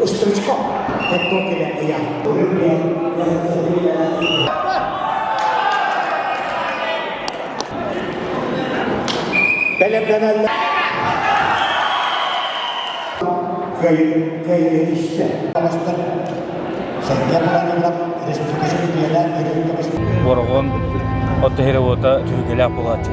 Стручков Токеля ыйар. Бэлэмнэнэллэр. Кыайыы истэ. Сергей Владимиров Республика Бороҕон от иһэрэ-уота түһүлгэлээх буолааччы.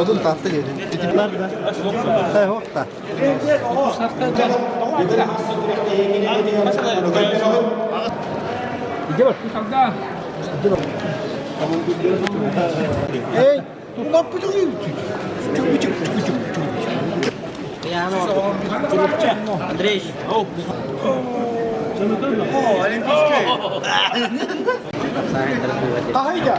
Odun tatlı gelin. Hopta. Ey, Андрей. Kahayda.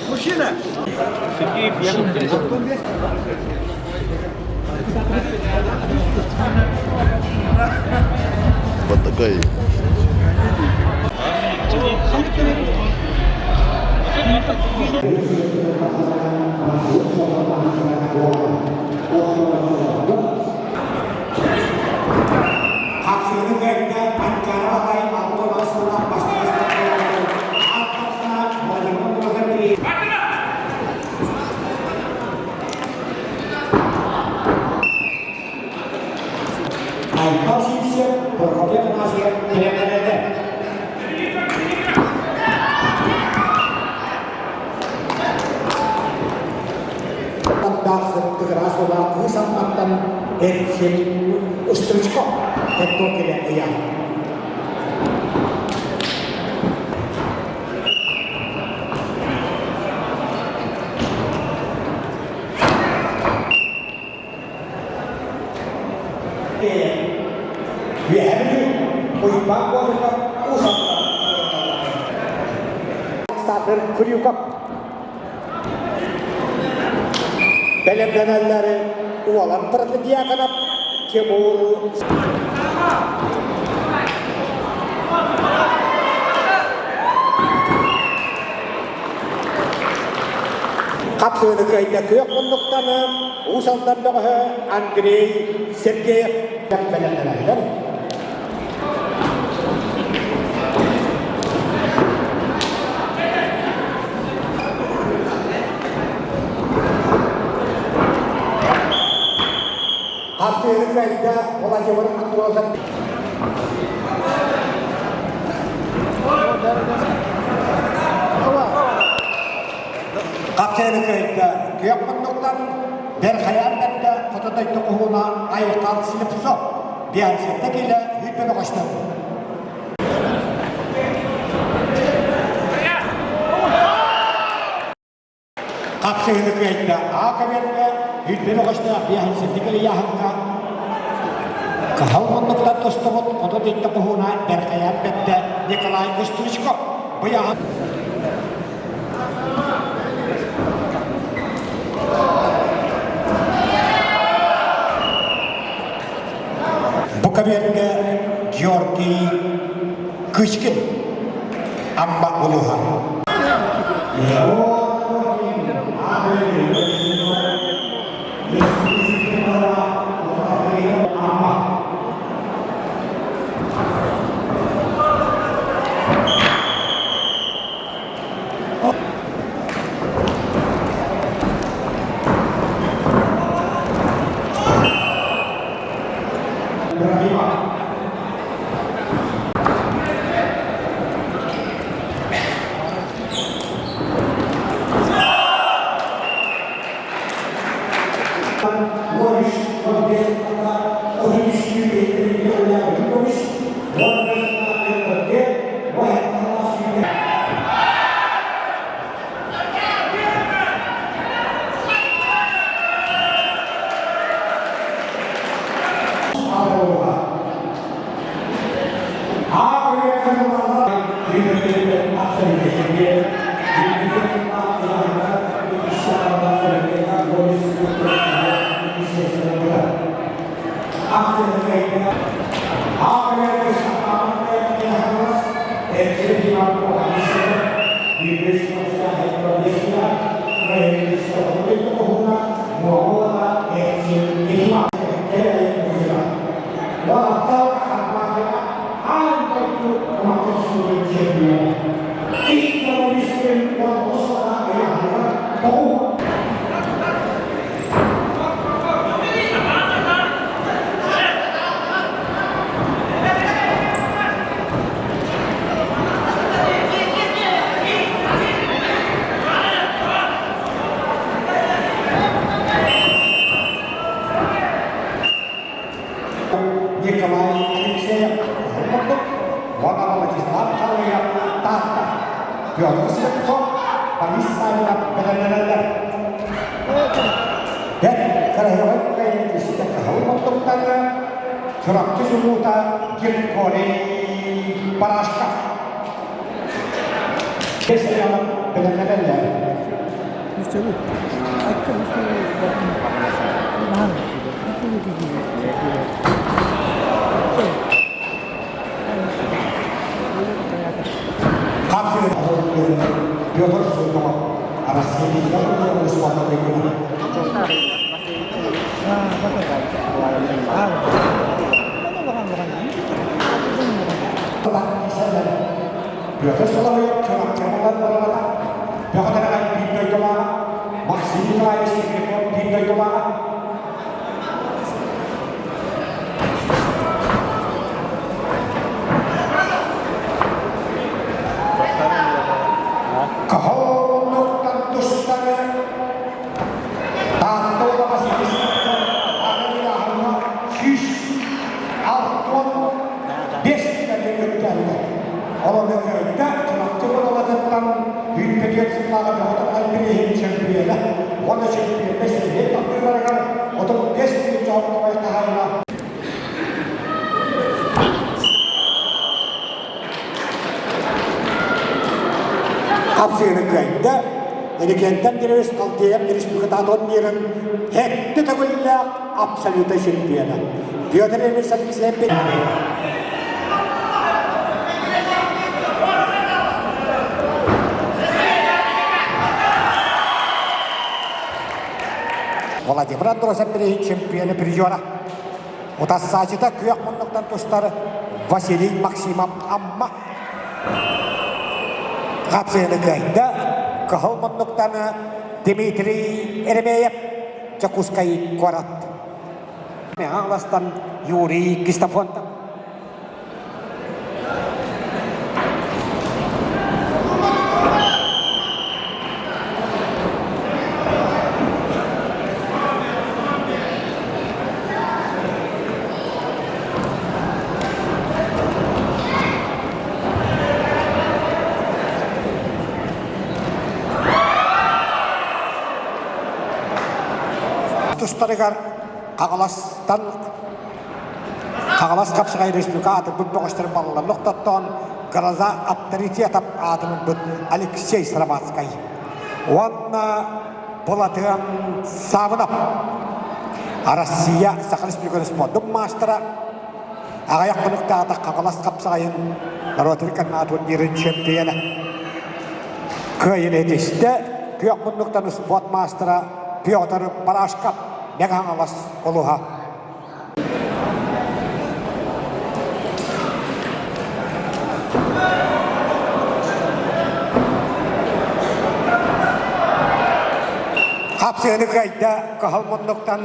Мужчина. Вот такой. Хапсыгыны кэрдэ Анкара Антон Айтал Сивцев, Прокопий Афанасьев бэлэмнэнэллэр. Тыгыраас буолаах кыыс Амматтан Эрхин Стручков Токеля ыйар. Үөһэ Уйбаан Боотурга Уус Александр Крюков бэлэмнэнэллэри Уолан Протодьяконов Тимур Хапсыыны кыайда күөх муннуктаны Уус Алдан бөҕөһө Андрей Сергеев бэлэмнэнэллэр. Хапсыыны кыайда Владимир Андросов. Хапсыыны кыайда күөх муннуктан Бэрхэйээн бэрдэ хоту дойду уһууна Айхал Слепцов биэнсийэтэ киилэ үүт бөҕөстөр. Хапсыһыны кыайда А кабиэнҥэ үүт бөҕөстөөх биэнсийэтэ киилэ яһыкка Кыһыл муннуктан тустубут хоту дойду уһууна Бэрхэйээн бэрдэ Николай Устричков быйаһын Бу кабиэнҥэ Георгий Кычкин Амма улууһа. Слепцов, Борис Савинов бэлэмнэнэллэр. Бэрт кыраһыабай кыайыы түстэ кыһыл муннуктары Чурапчы чулуута Григорий Барашков. Бэс бэлэмнэнэллэр. Петр Суйков Россия Петр Соловьев Чурапчы буолбата. Бөҕө Тараҕай биир дойдулааҕа, Максим Николаевич Сергаков биир дойдулааҕа. Каһооннуктан тустары Таатта улаҕа ситиспиттэр аҕыйааһыҥҥа 165 кэлин үктэллэр. Олону кытта Чурапчы Модулатыттан 104 сыллааҕы Бөҕө бирииһин чөмпүйүөнэ уонна чөмпүйүөннэр Сергей тахтыыларыгар 35 тыһыынча оттомой хаһаайына Хапсыыны кыайда. Эрикентэн Деревис Халтеев республикатаатон мирын хетти төгүллээх абсолюта чемпиона. Петр Ильич Алексеев Владимир Андросов бирииһин чемпиона призера. Утассаачыта күөх муннуктан тустар Василий Максимов Амма. Хапсыыны кыайда кыһыл муннуктан Дмитрий Еремеев Дьокуускай куорат. Хаҥаластан Юрий Кистофонтов. Тустарыгар Хаҥаластан Хаҥалас хапсаҕай республика аатырбыт бөҕөстөрүн балларын охтоттоон Гроза авторитетов аатын ылбыт Алексей Сыроматскай уонна Былатыан Саабынап Россия Саха Республикатын спордун маастара аҕыйах хонуктаата Хаҥалас хапсаҕайын норуотун канаа турнирын чемпиона кыайын этистэ күөх муннуктан спорт маастара Петр Барашков Мэҥэ Хаҥалас улууһа. Хапсыһыны кыайда кыһыл муннуктан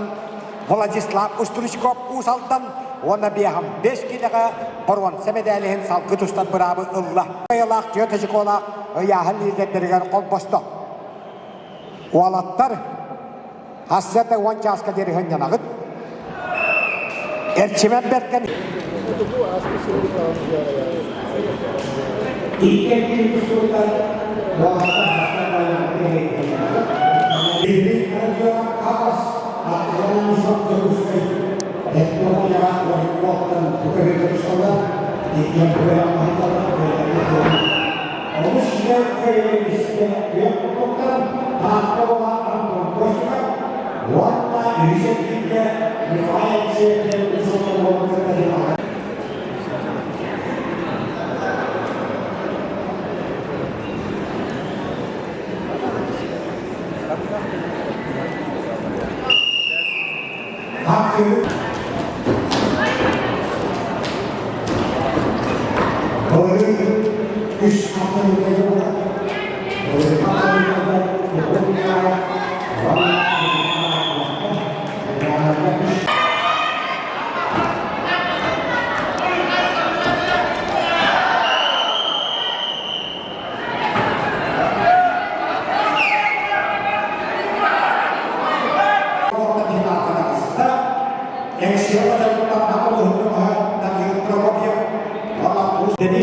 Владислав Устручков Уус Алдан уонна биэһэн бэс киилэҕэ боруонса мэдээлиһин салгыы тустар быраабы ылла. Айылаах түөрт очукуолаах ыйааһын лидердэригэр холбосто. Уолаттар Сарсыарда 10 чааска диэри сынньанаҕыт. Эрчимэн бэркэн Олус үчүгэй үөх курдуктар Таатта буола Антон Костиков уонна үһүс эргииргэ Николай Алексеев диэн үс уолу кытта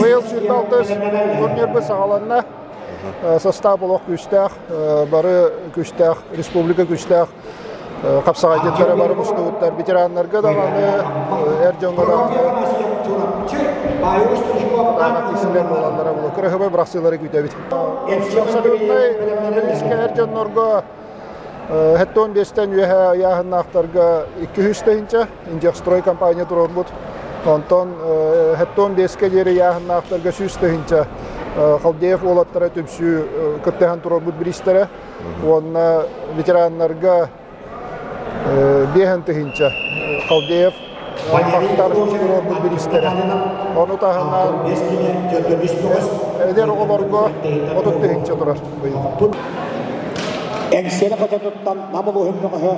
Быйыл 106 турнирбыт саҕаланна. Состав олох күүстээх, бары күүстээх, республика күүстээх хапсаҕайдьыттара бары мустубуттар. Ветераннарга даҕаны, эр дьоҥҥо даҕаны киирсиилэр буолаллара буолуо. Кыраһыабай бырахсыылары күүтэбит. Абсолютнай рискэ эр дьоннорго Хэттон биэстэн үөһэ ыйааһыннаахтарга 200 тыһыынча Индиастрой компания туруорбут. Онтон Хэттон биэскэ диэри ыйааһыннаахтарга 100 тыһыынча Халдеев уолаттара түмсүү кыттыһан туруорбут бириистэрэ. Уонна ветераннарга 5 тыһыынча Халдеев аймахтар туруорбут бириистэрэ. Ону таһынан эдэр оҕолорго 30 тыһыынча турар быйыл. Эҥсиэли хототуттан Нам улууһун бөҕөһө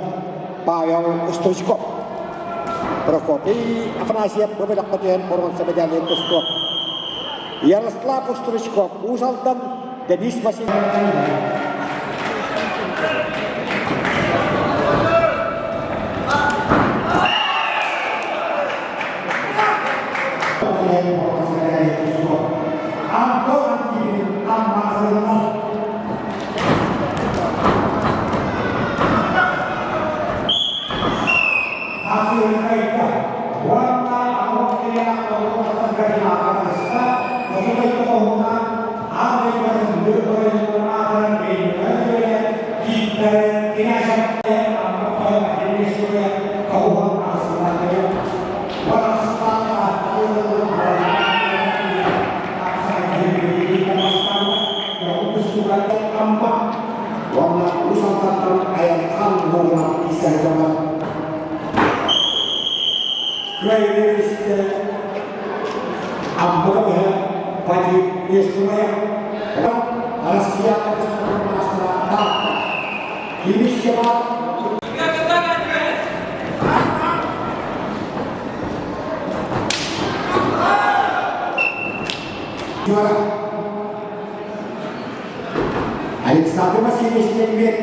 Павел Стручков, Прокопий Афанасьев бу бөлөххө түһэн боруонса мэдээлин тустуо. Ярослав Стручков Уус Алдан, Денис Васильев Антон Антипин Амма Уонна Уус Алдантан айаннаан буолуна истэрдэ Кыайыы Аммаҕа быһа Вадим Нестеров Россия маастара Кимищева Александр Васильевич Лебедев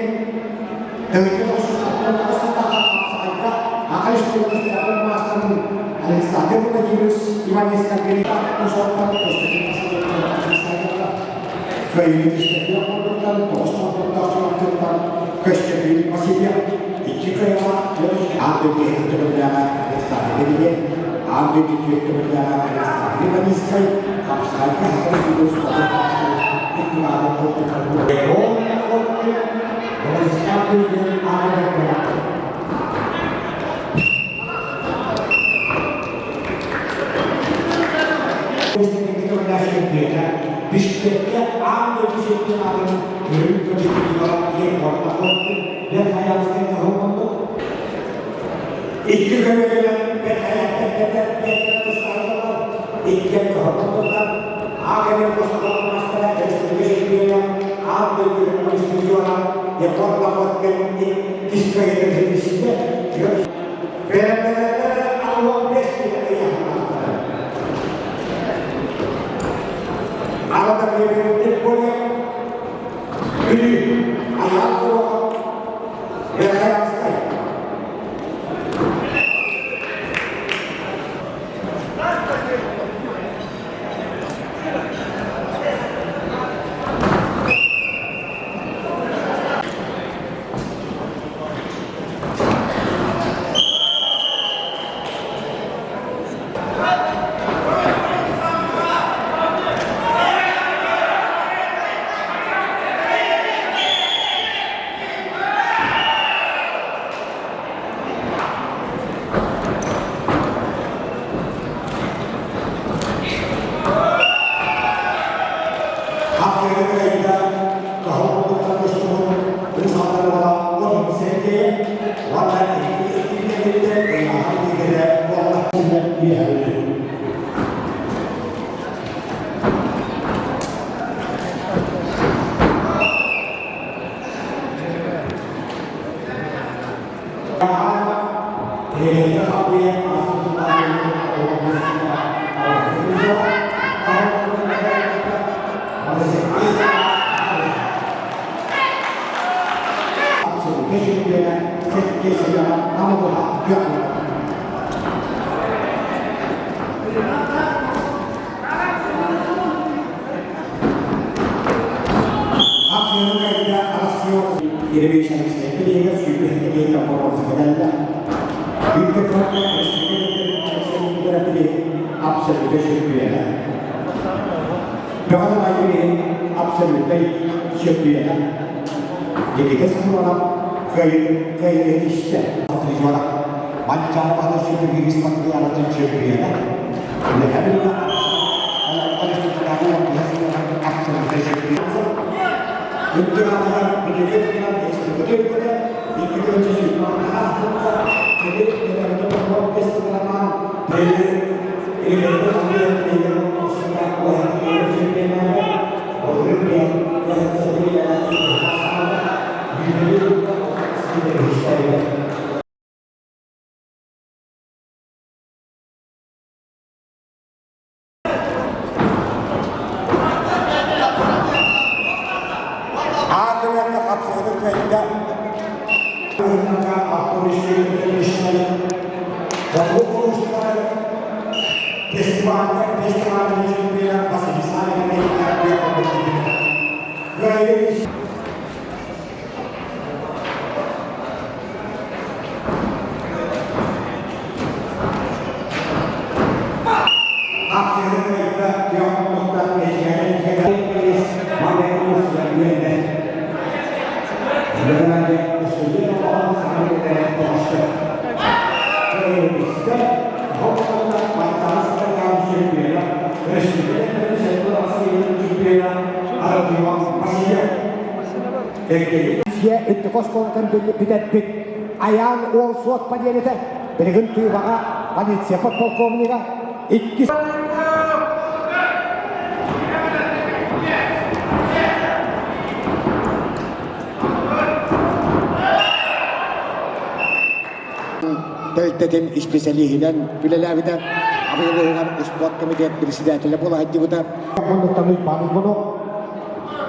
тыһыынча 969 сыллаах хапсаҕайга Аха республикатын маастарын Александр Владимирович Иванецкай Усоттан Константин Кыайыы түстэргэ оҥорбуттан 9 сыллаах чурапчыттан Көстөкүүн Васильев икки кыайыылаах аан дойду иһин төгүллээҕэ Александр Лебедев аан дойду түөрт төгүллээҕэ Александр Иваницкай хапсаҕайга Саха Республикатын Бишкеккэ аан дойду чемпионатын үрүҥ көмүс Икки көмөлөнөн иккиэн кыһаллыбыттар. Аан мастара республика чемпиона, аан дойду чемпиона Егор Лохоткин иккис кыайыытын ситистэ. Бэрэмнэнэллэр 65 ыйаһыннахтара. Арада биэрбит боле Бүлүү Айаал Туруоҕа Верхоянскай. Еремей Алексеев билиһигэр сүүрбэһэ киһи боруонса кэлэллэ. Бииргэ абсолютно чөмпүйэнэ. Бөҕө билиһин абсолютнай чөмпүйэнэ. Никита Соколов кыайыыны тистэ. Манчаары баһылай сүүрбэ спартакиадатын чөмпүйэнэ. Аатырыака хапсыгыны кыайда Икки оскуолатын бүтэрбит Айаан уол суотпа диэн этэ. Билигин Тыыбаҕа полиция подполковнига иккис тэрилтэтин исписэлииһинэн үлэлээбитэ. Абый улууһугар успуорт комитет председателэ буола сылдьыбыта.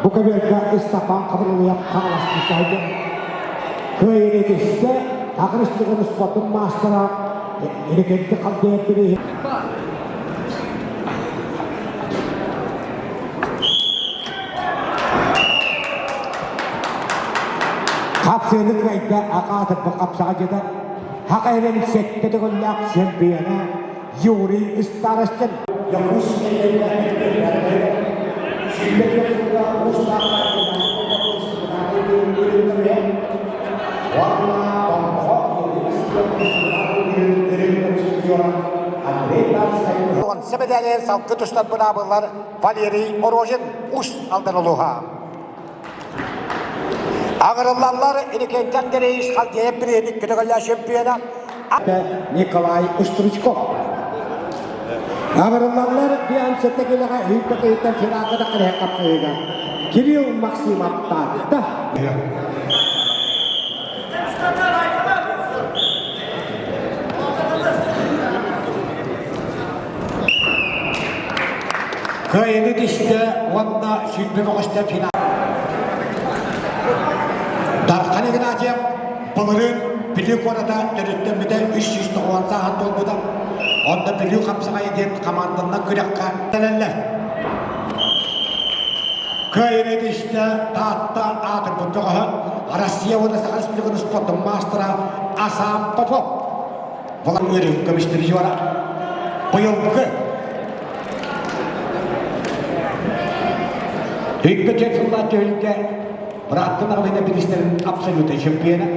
Бу көбүөргэ Ыстапаан Хабырылыйап хааластыы саһыйда. Кыайыыны түстэ, Хакырыстыгын успуордун маастара Иннокентий Халдеев бирииһин Хапсыаны кыайда акаатырбыт хапсаҕа дьыда Хака эрэн сэттэ төгүллээх чемпиона Юрий Старостин. Сэбэдээлэр салгы тустар быраабылар Валерий Орожин Ус Алдан улууһа. Аҕырыллаллар Иннокентий Андреевич Халдеев бириэмик көтөҕөллөөх чемпиона Николай Устручков. Аҕырыллаллар Бианцетта килэҕэ үһүн кыйыттан финалга да кэлиһэ хапсыһыыга Кирилл Максимов таатта. Кыайыыны түстэ уонна 20 көҕүстэ финал. Дархан Игнатьев былырыын Бүлүү куората төрүттэммитэ 390 сааһын туолбута. Онно Бүлүү хапсаҕайа диэн команданнан күрэххэ тэлэллэр. Кыайыыны түстэ Таатта аатырбыт бөҕөһө Россия уонна Саха Республикатын спордун маастара Асам Попов. Владимир көмүстүрү быйылгы Үккөчө сыллаах түһүлгэ бырааттын аҕалына биристэрин абсолютнай чемпиона,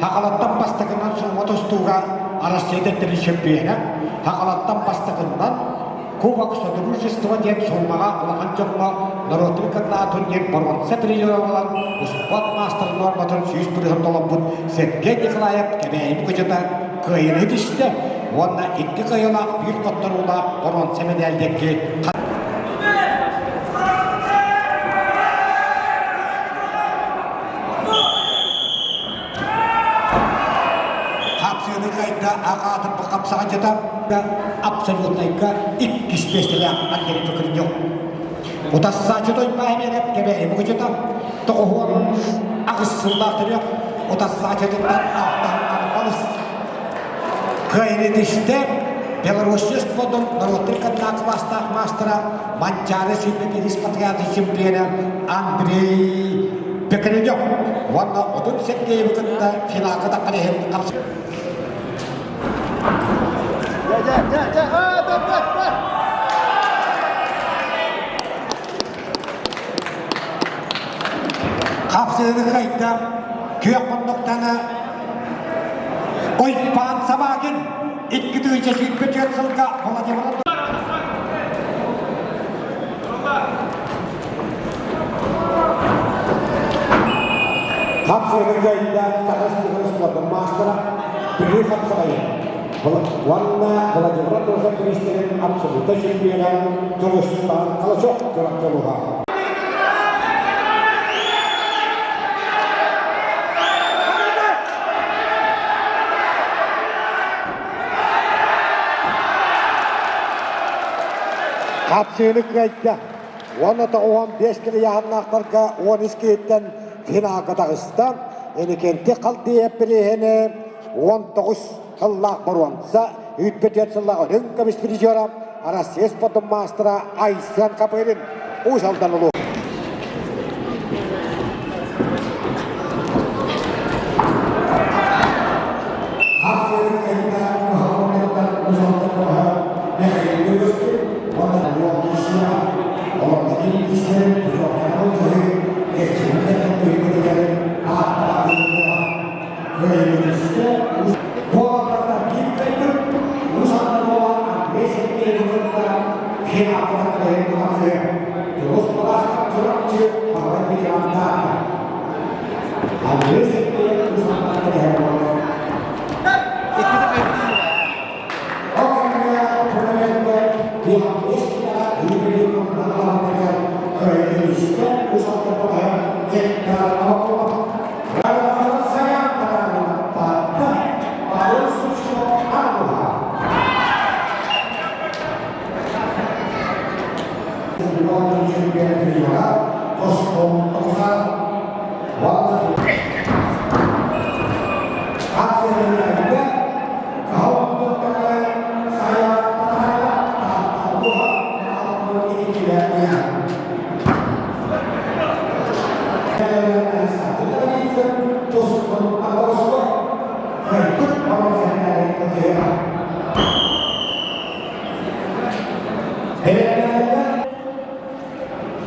Хахалаттан бастакынан суҥҥа тустууга Арассыыйа дэттэрин чемпиона, Хахалаттан бастакынан Кубок Содружества диэн суумаҕа улахан дьоҥҥо норуотун кытта турнир боруонса призера буолан успуорт маастарын нуорматын 100% толорбут Сергей Николаев Кэбээйи кучата кыайыыны түстэ уонна икки кыайыылаах биир хотторуулаах боруонса мэдээллэргэ Хапсыыны кыайда аҕаатырбыт хапсаҕайдьыта абсолютнайга иккис миэстэлээх Андрей Кокринев. Утассааччы Тойбаһымиэнэп Кэбээйи Мукучута 98 сыллаах төрүөх утассааччытыттан алтан балыс. Кыайыны түстэ Белоруссия спордун норуоттар кытта кылаастаах маастара Манчаары сүүрбэ биирис патриоты чемпиона Андрей. Пекаренев уонна Отун Сергеевы кытта финалга таххан иһин Хапсыыны кыайда күөх муннуктаны Уйбаан Собакин 2024 сылга Владимир Хапсыыны кыайда Саха Республикатын маастара Бүлүү хапсаҕайын уонна Владимир Андросов бириистэрин абсолютнай чемпиона Дьулустаан Калачев Чурапчылыга. Хапсыыны кыайда уонна 95 килийааһыннаахтарга 13 киһиттэн финалга таҕыста. Инникинти Халдеев бирииһини 19 сыллаах боруонса, 104 сыллаах үрүҥ көмүс призера, Россия спордун маастара Айсен Копырин Уус Алдан улуу.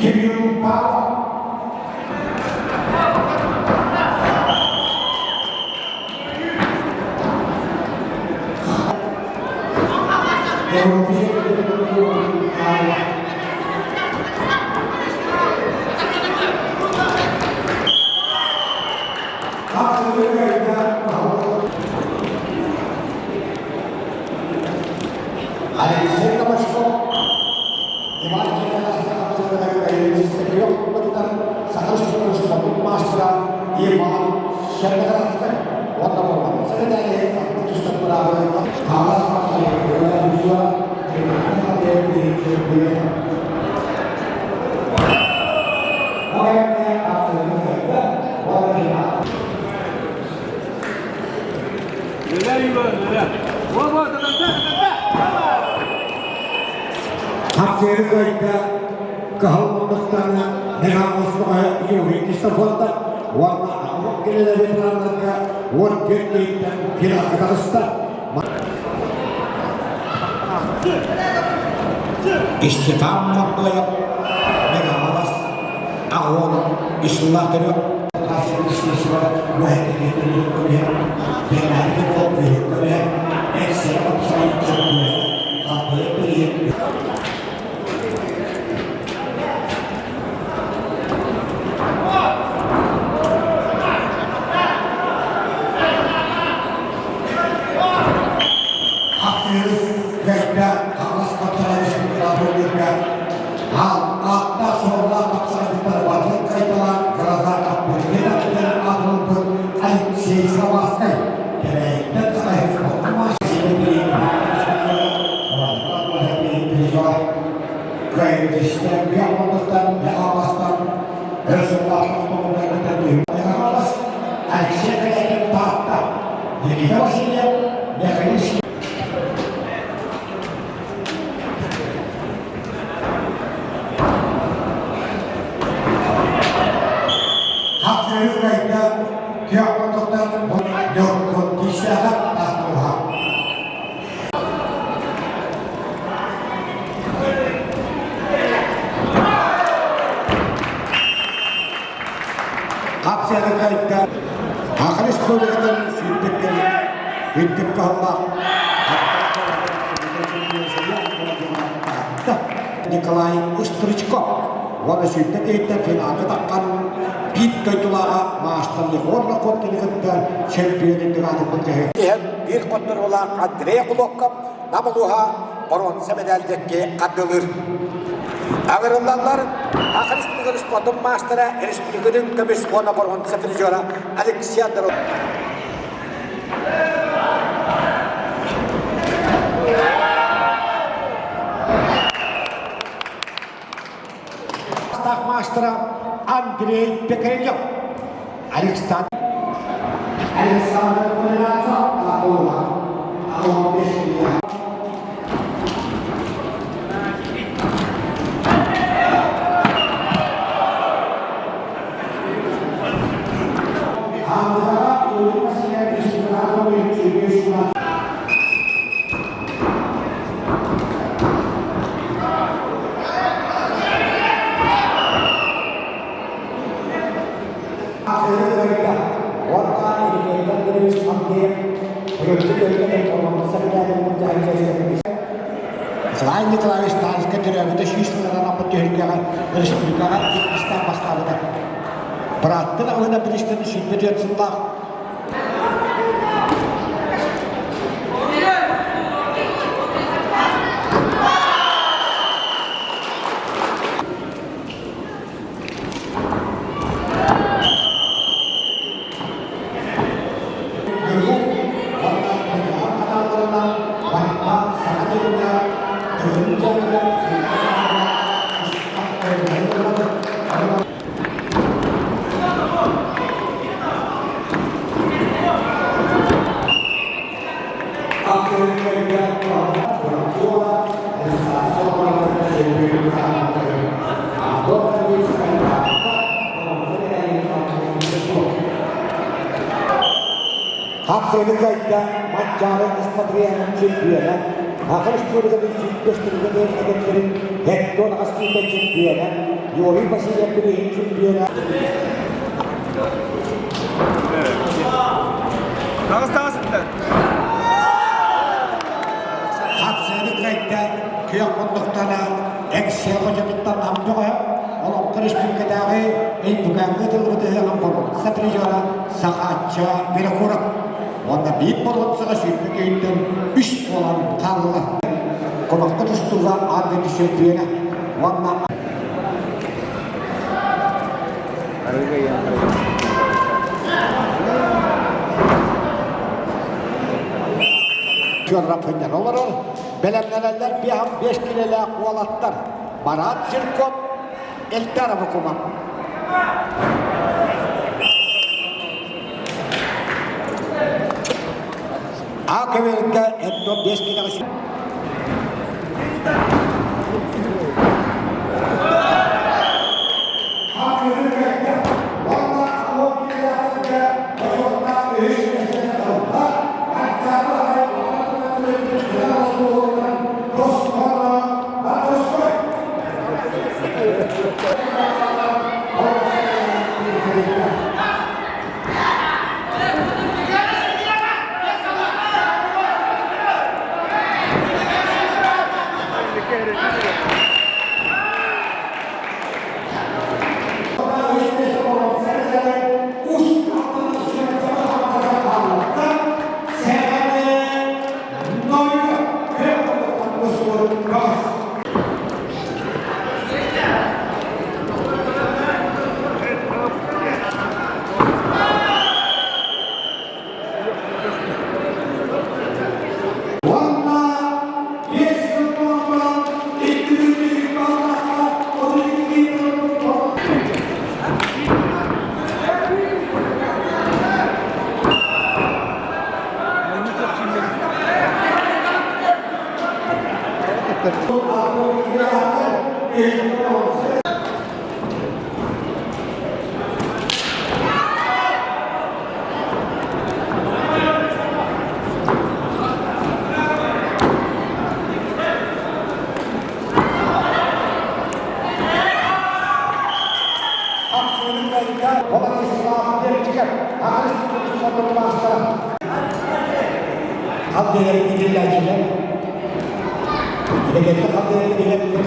Give you power. Алексей Кабачков Иван Саха Иван Черноградскай уонна Хапсыыры кыайда кыһыл муннуктаана Михайловскаҕа Юрий Кристофорда уонна аҕабыт кэлэлэ ветераннарга 11 киһиттэн финалга таҕыста. Степан Мордоев Мегаполос Аҕуон Исла төрүт Алексей Саваскай кэрэйиттэн Алексей Корякин Таатта, Никита Васильев, Михаил Хапсыйы кайда күөх мундуктан дьоккуттишаха таһтуха. Хапсыйы кайда Саха Республикатын сүүрбэккэ үрдүк кыһаллаах Николай Устричков уонна сүүрбэ киһиттэн финалга таххан биир дойдулааҕа маастар Егор Находкины кытта чөмпүйүөн аатын былдьаһыы. Иһэн биир хотторуулаах Андрей Кулоков Нам улууһа боруонса мэдээлдьэкки хардыылыыр. Аҕырыллаллар Саха Республикатын спордун маастара, республикатын көмүс уонна боруонса призера Александр маастара Андрей Пекарев. Александр Александр Кулинацов Акулова. Николай Николаевич Таанска төрөөбүтэ 100 сылынан аппыт түһүлгэҕэ республикаҕа иккистээн бастаабыта. Бырааттын аҕалына биристэн 24 сыллаах Хапсыгы кайда Манчаары Испатриянын чемпиона, Саха Республикатын сүүрбэс агенттерин Гектор Астыта чемпиона, Юрий Васильев билигин чемпиона. Хапсыгы кайда күөх мундуктана Эксия хочотуттан амдыға Олоҥхо Республикатааҕы Өймөкөөҥҥө тылбыт ыһыаҕын боруонса призера Сахаачча Винокуров уонна биир боруонсаҕа сүүрбэ киһиттэн үс буолан хаалла. Кумахха тустууга аан дойду чөмпүйүөнэ уонна Күөррапынньан олорор, бэлэмнэнэллэр биэһэн биэс килэлээх уолаттар Марат Жирков, Эльдар Абакумов. А көбөлүккэ Эддо 5 килэҕэ Уонна биэс сыл буолан икки Аҕыс маастара. Хал диэн итиллээччилэр. Илэкэтте хал диэн илэкэтте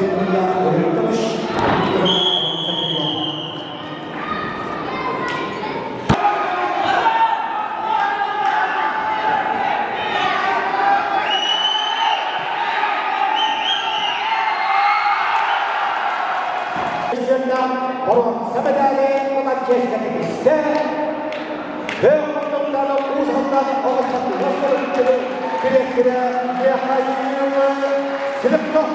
Боруонса мэдээлэ ылан чиэскэ тигистэ. Бөөх Уус Алдан оҕустан дириэктэрэ Михаил Слепцов.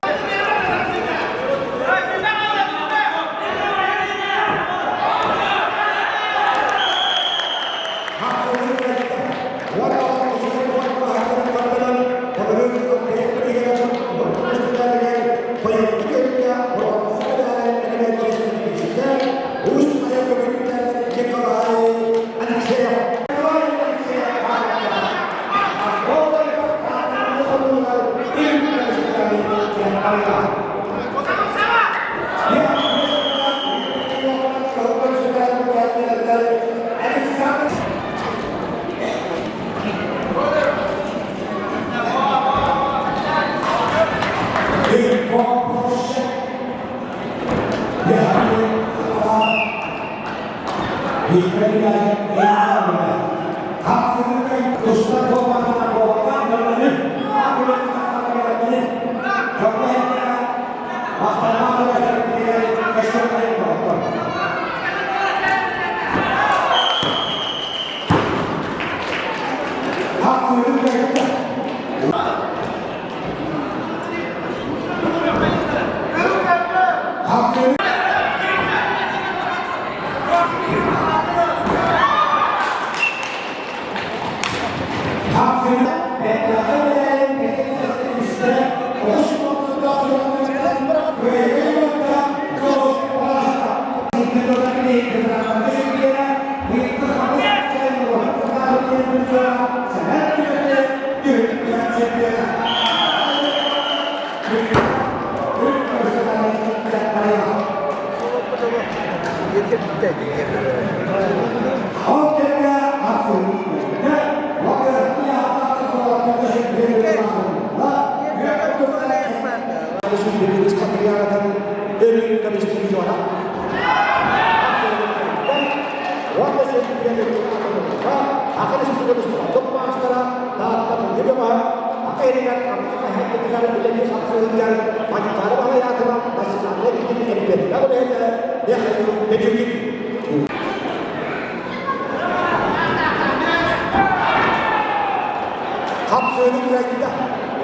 Хапсыыны күрэйдэ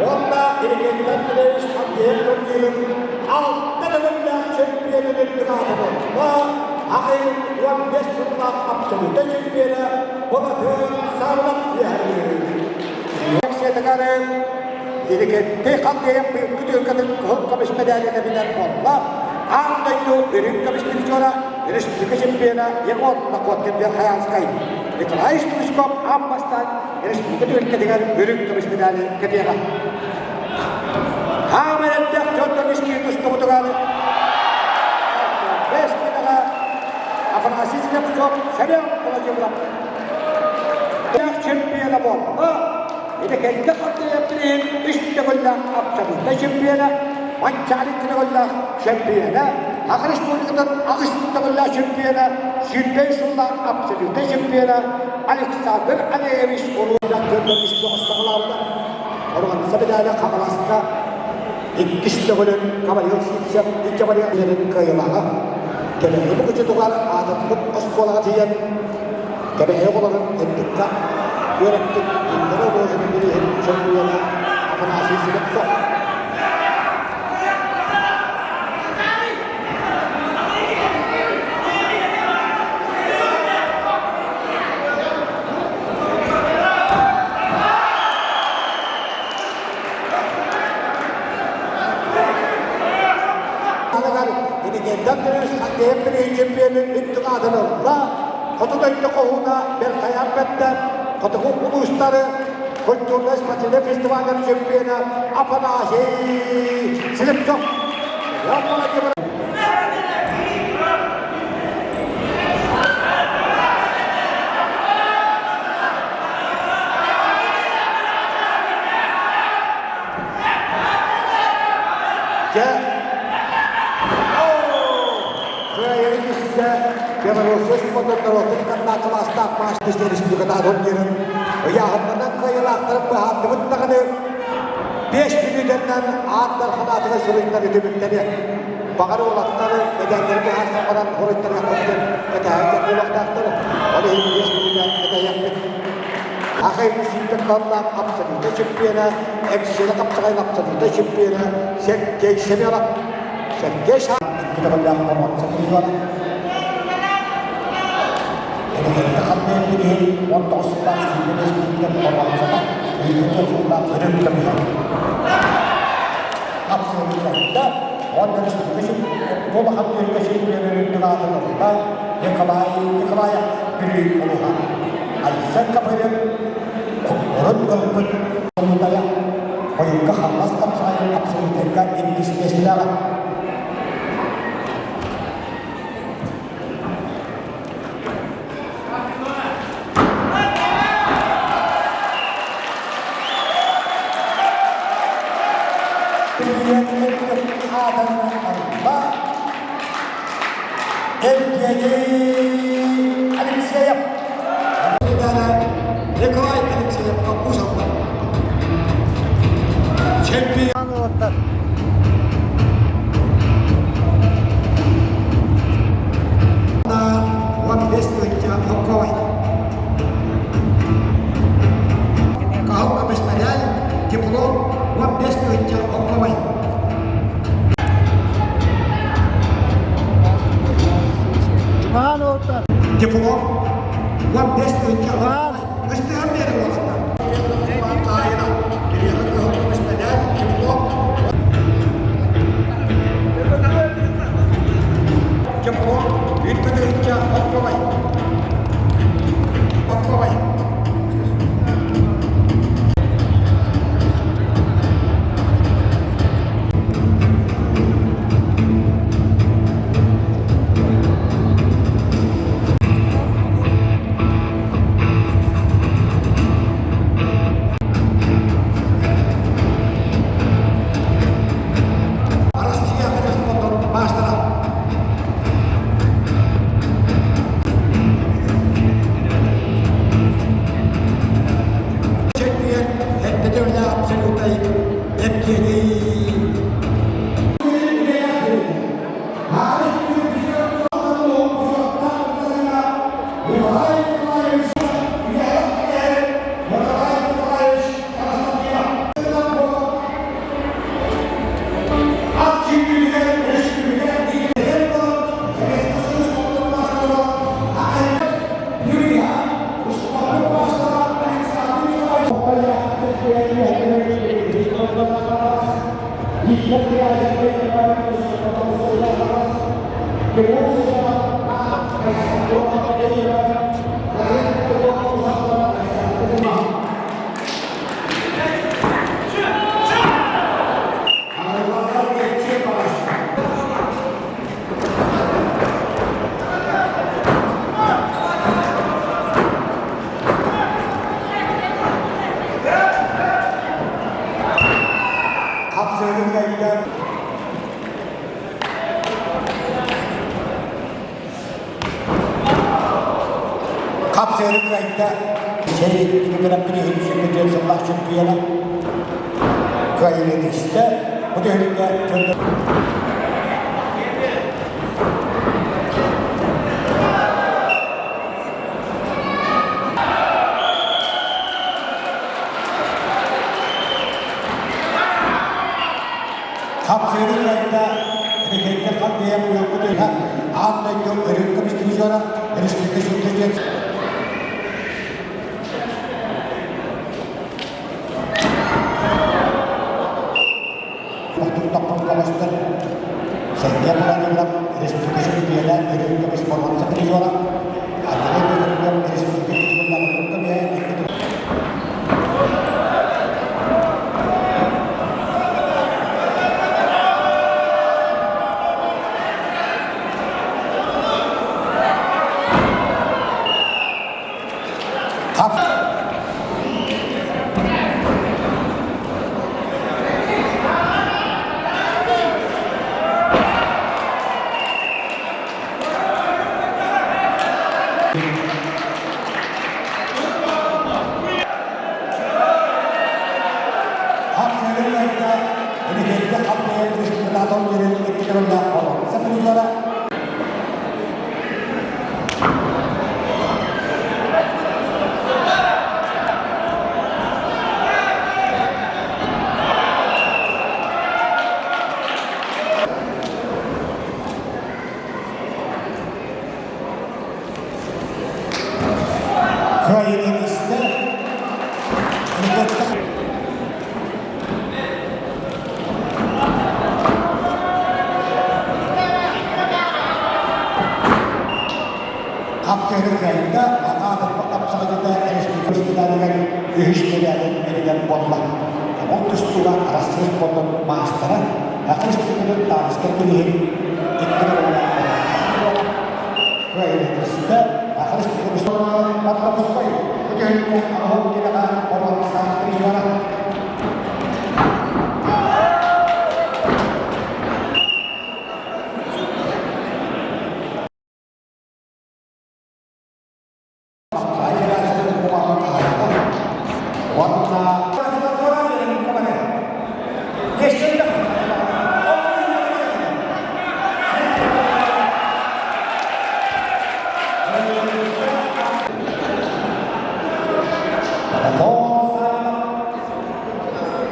уонна Иргиттэн Петрович Авдеев турнирын алта төгүллээх чөмпүйүөнүн үрдүк аата буолла. Аҕай 15 сыллаах абсолюта чөмпүйүөнэ Былатыан Саввов Сетыгары Иргитти Авдеев быйылгы түһүлгэтин кыһыл көмүс мэдээлинэ билэр буолла. Аан дойду үрүҥ көмүс призера, республика чемпиона Егор Находкин Верхоянскай Николай Стручков аан бастаан республика түһүлгэтигэр үрүҥ көмүс медали кэтиэҕэ. Хаамай элбэх дьон көмүскүү тустубутугар бэс киинэҕэ Афанасий Слепцов Семен Владимиров чемпиона буолла. Ити кэннэ хантайаппын үс төгүллээх абсолютнай чемпиона, Манчаары төгүллээх чемпиона, Саха Республикатын аҕыс төгүллээх чемпиона, 25 сыллаах абсолютнай чемпиона Александр Андреевич Уруйдан көрдөн саҕалаабыта. Оруонса медаля Хаҥаласка иккис төгүлүн Гавриил Сивцев икки вариант кыайыылааҕа. Кэбээйи букучутугар аатырбыт оскуолаҕа тиийэн Кэбээйи оҕолорун ынтыкка үөрэппит Индира Рожин билиһин чөмпүйүөнэ Афанасий Слепцов. Хоту дойду хоһууна Бэрхайаан бэрдэ хотугу улуустары культурнай спортивнай фестиваллар чемпиона Афанасий Слепцов. Белоруссия спордун норуоттарын ыккардынан кылаастаах маастар республиката турнирын ыйааһыннанан кыайыылаахтарын быһаардыбыт даҕаны 5 мүнүүтэннэн аат дарханаатыгар суруйтары түмүктэниэ. Баҕар уолаттары мэдээллэри быһаарсан баран суруйтарыахпыт диэн кэтэһэн буолуохтаахтар. Ол иһин 5 мүнүүтэ кэтэһиэхпит. Ахай сүүрбэ кыллаах абсолютнай чемпиона, Эксиэла хапсаҕайын абсолютнай чемпиона Сергей Семенов. Сергей Икки төгүллээх оҥорсо Эдэгэргэ ханнык билиһин 19 сыллаах 25 күнтэн оҥорсота, 54 сыллаах өрүм көмүһэ. Абсолютно уонна республика бу улахан түһүлгэ чемпионун үрдүк аатын ылла Николай Николаев Бүлүү улууһа. Айсен Копырин урут ылбыт Мутая ойууга хамнас хапсаҕайын абсолютнайга иккис миэстэлээҕэ. Евгений Алексеев. Николай Алексеев Капусовна. Чемпион. 15 тыһыынча холкуобай. Каһыл көмүс медаль, диплом 15 тыһыынча холкуобай. Диплом 15 тыһыынча холкуобай. Ыстыһан биэри уолаттар. Кыһыл көмүс медаль, диплом Диплом 1 тыһыынча холкуобай. Холкуобай. Россия спортун маастара. Чемпион Эттетевля абсолютный Евгений. Николай Николаевич Николай Николаевич Константинов. Ат сүүрүүтүгэр өрөспүүбүлүкэ биирдэрин буолан, Советскай Союз спордун маастара Юрия, спордун маастара Александр Хапсыыры кыайда сэрии түмүгүнэн сүппүтүөн сыллаах чемпиона кыайыыны түстэ. Бу түһүлгэ Хапсыыры кыайда Рекеттер хандыйан буйукку түһэ аан дойду өрүн көмүс призера республика сүрдүтүн Тохтуктаппын колостор Сергей Владимиров республика чемпиона өрүн көмүс боруонса призера Андрей Петрович республика чемпиона роллаах боруонса призера. Кыайыыны истэ Хапсыһыны кыайда, аҕаатаппа хапсаҕайдыта республика фестивалыгар үһүс мэтээлин эригэр буолла. Ол тустууга Арассыыйа спордун маастара, Саха Республикатын таҥаска туриһын икки Кыайыытыста Саха Республикатын Матламускай күтүһүннэ аҕаһын кирэҕэ боруонсаах призера.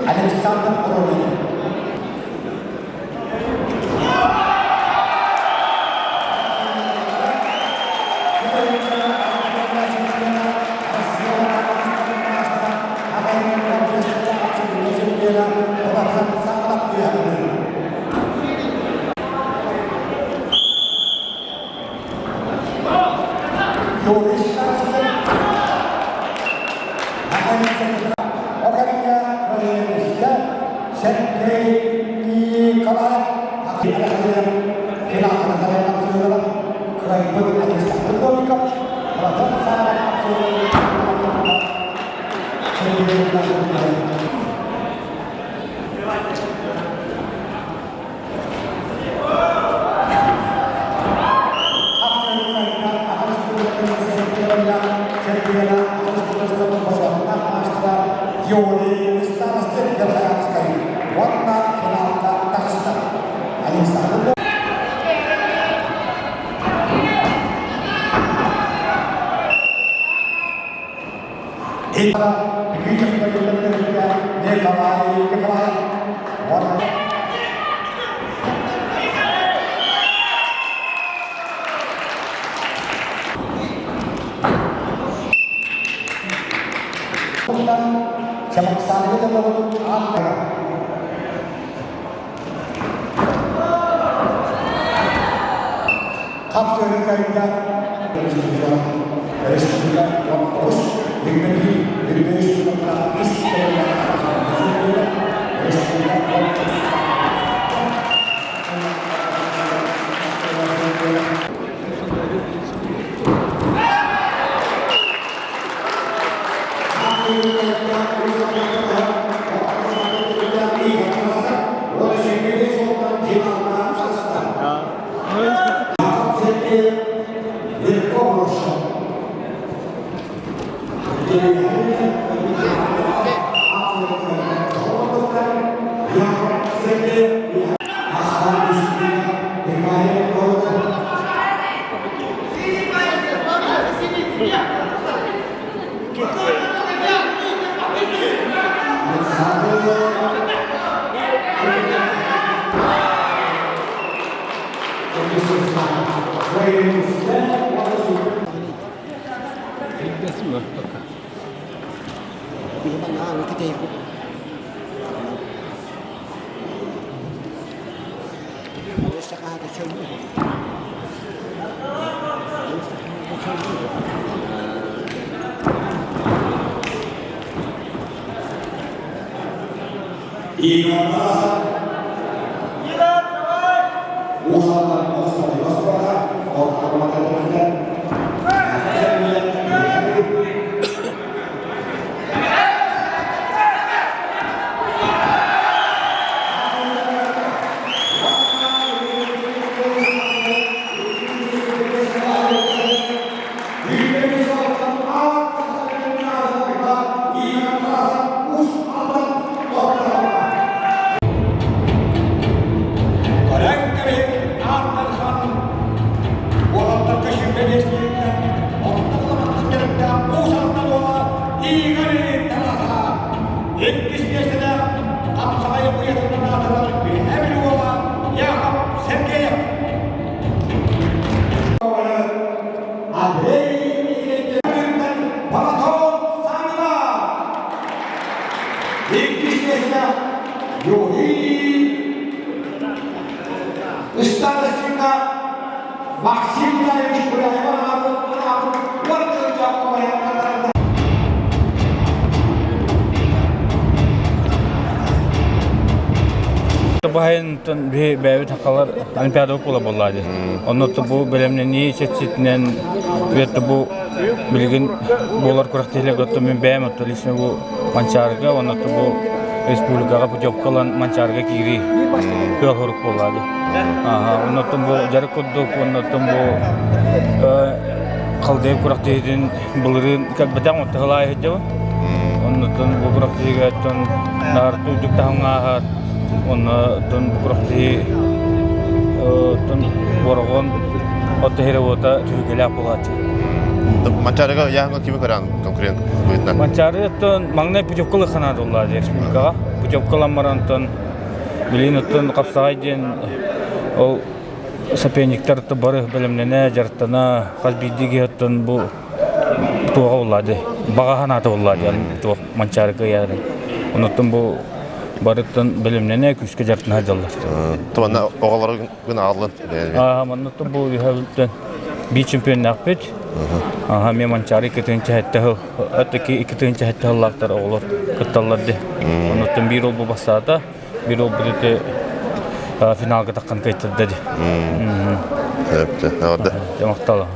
Александр Коровин. Александр Николай Николаев Хапсыһыыкайга республика республика Платон Самина! Иккис миэстэ Юрий Старостинка Максим Николаевич Гуляева аатын анаабыт уон Баһайынтан биһи бэйэбит хахалар Олимпиада буола буолла дии. Онно бу бэлэмнэнии чэрчитинэн үөттэ бу билигин буолар күрэхтэһиилэргэ оттон мин бэйэм оттон лично бу Манчаарыга уонна бу республикаҕа путевка ылан Манчаарыга киирии кыал хорук буолла дии. Аха, оннуттан бу дьарык курдук, оннуттан бу Халдыйып күрэхтэһиитин былырыын кэлбэтэх оттон сылаай сылдьабын. Оннуттан бу күрэхтэһиигэ оттон наар үрдүк таһымҥа ааһар. Оннуттан бу күрэхтэһии оттон Бороҕон отто сирэ-уота түһүлгэлээх буолааччы. Манчаарыга ыйааһыҥҥа кими көрөн конкурент быһыытынан? Манчаары оттон маҥнай путевка ылыахха наада республикаҕа. Путевка ылан баран оттон билигин оттон хапсаҕай диэн ол соперниктар бары бэлэмнэнэ, дьарыктана, хас биирдии киһи оттон бу туоҕа буллаады, баҕа санаата буллаа диэн туох Манчаары кыайаарын. Онуттан бу барыттан бэлэмнэнэ, күүскэ дьарыктана сылдьаллар. Туонна оҕолоргун аҕаллын. Аа, маннаттан бу үһэ биир чемпионнаахпыт. Аха, мен Манчаары 2 тыһыынча 7 сыл, 2 тыһыынча 7 сыллаахтар оҕолор кытталлар ди. Онуттан биир ол бу бастаата. Биир уолбут ити финалга таххан кыайтарда ди. Орда. Махтал.